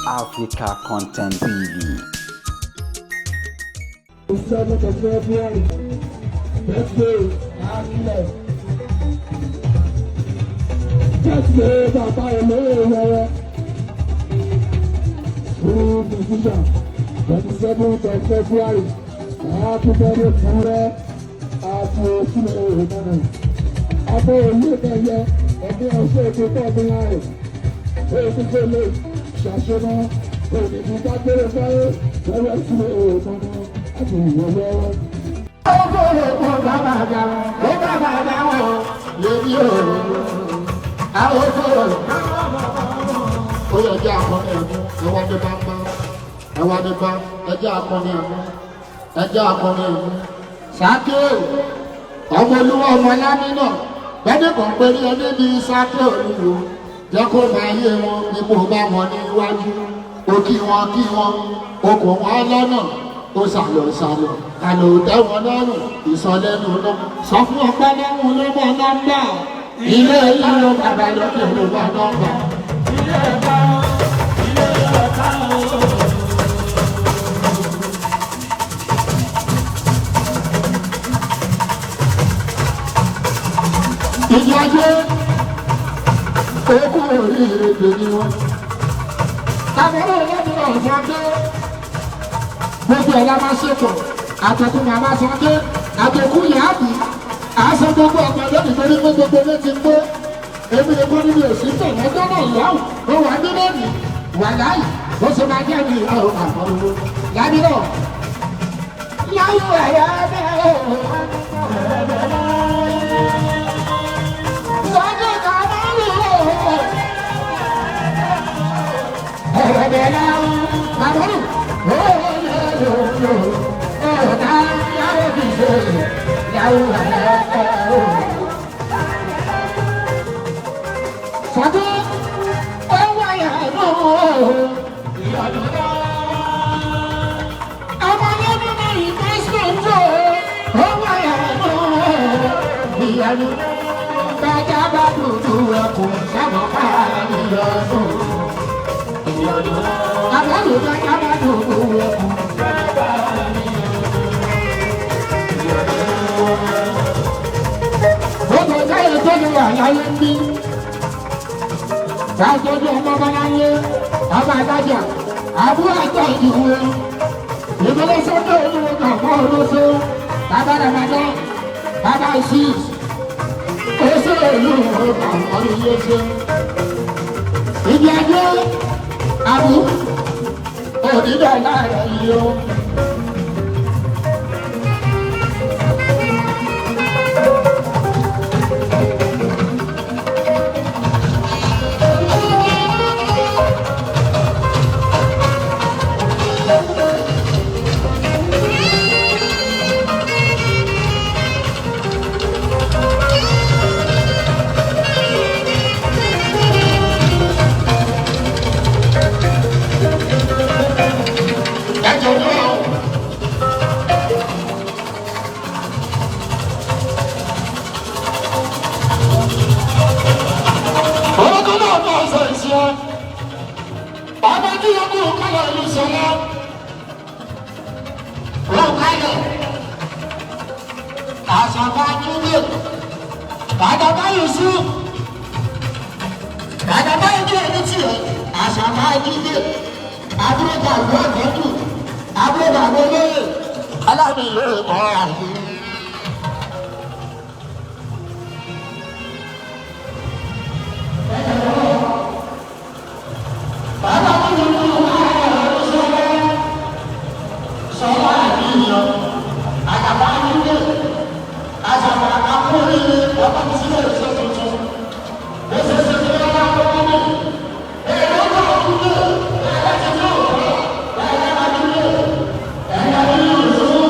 Africa Content TV. 7th of February, birthday, Akilẹ̀. Birthday, bàbá olóòwò. Full decision, 27th of February, happy birthday fúnrẹ́, àti òsínà òmìnira. Abọ́ olú ẹ̀yẹ, ẹ̀mí ọ̀sẹ̀ ètò tọ́ọ̀dún láì. Èyí tó lè ṣàṣemọ́, òní ní dágbére fáyé, lọ́wọ́ sí òmìnira àti ìwọ̀lọ́wọ́. Ó bàbá dáwọn lèmi ò àwọn tó Ó yẹ jẹ́ akọni ẹ̀mú ẹwà ní bámbá ẹwà ní bá ẹjẹ́ akọni ẹ̀mú ẹjẹ́ akọni ẹ̀mú. Sáké ọmọ olúwa ọmọ lámínà bẹ́ẹ̀ni kan péré ẹni bí sáké olúwo jẹ́ kó máa yé wọn bí mo bá wọn níwájú ó kí wọn kí wọn ó kò wọn lọ́nà ó sàlọ̀ sàlọ̀ àlò tẹ́ wọn lọ́rùn ìsọlẹ́nu náà sọ fún ọpẹ́ lọ́hùn ló mọ nọ́mbà ilé ìlú bàbá lókè ló mọ nọ́mbà. Ilé ẹ̀ka ilé ọ̀tá o. Ìjọ ajé okú oríire tèmi wọn. Àbúrò lọ́dún ọ̀sán dé. Gbogbo ẹ̀ la máa ṣètò. Àtẹ̀kùn màmá sọ dé. Àtẹ̀kùn yàábì. Àásọ gbogbo ọ̀pẹ lónìí torí pé gbogbo ilé ti pé. Èmi ni kò níbi òsì tẹ̀ lọ́jọ́ náà lọ́hùn. Ó wà ní lónìí. Wà láyì. Ó ṣe máa jẹ́ ní ìhà àmọ́ owó. Lábí náà. Láyé ẹ̀yà bẹ́ẹ̀. Lọ́jọ́ kan máa ń lò ó. Bàjá bá dúdú ẹkùn sábà pa ìyọnu. Àbálò bàjá bá dúdú ẹkùn. Gbogbo táyà tó ní wà láyé ń bí. Káàtọ́jú ọmọ Bọ́láńlé, ọmọ Adájà, àbúrò àtọ̀ ìdìbò. Ìbílẹ̀ sọ́dọ̀ olúwo kàkọ́ olóṣó, bàbá Ramadan, bàbá Isis. Oṣù olúwo kàkọ́ olóṣó. Ìdí ajé, àbú, òdìdọ̀ láàrẹ̀ yìí o. Ẹjọ náà. Orúkọ náà bá ọ̀sẹ̀ ìṣe. Ọba tí ó kú kálọ̀ ìlú sọlá. Ó kálọ̀. Àṣàbà Túndé, Bàdàbà Yusuf, Bàdàbà Ojú ẹni tiẹ̀, Àṣàbà Túndé, àbúrò bàbá àgbẹ̀dù, àbúrò bàbá olóyè, Aláàbí ìlú ẹ̀kọ́ àyè. Bàbá mi ní ìlú Sọlá àbíyàn. Àgàbà Túndé. Àṣàbà akóríire ọba tí yóò ṣe tuntun. Ó ṣe ṣe ní ọlá àkọ́kọ́ ní. Èrò náà Túndé. Ẹ̀rọ ti tó òkú. Ẹ̀rọ Túndé. Ẹ̀rọ Yusuf.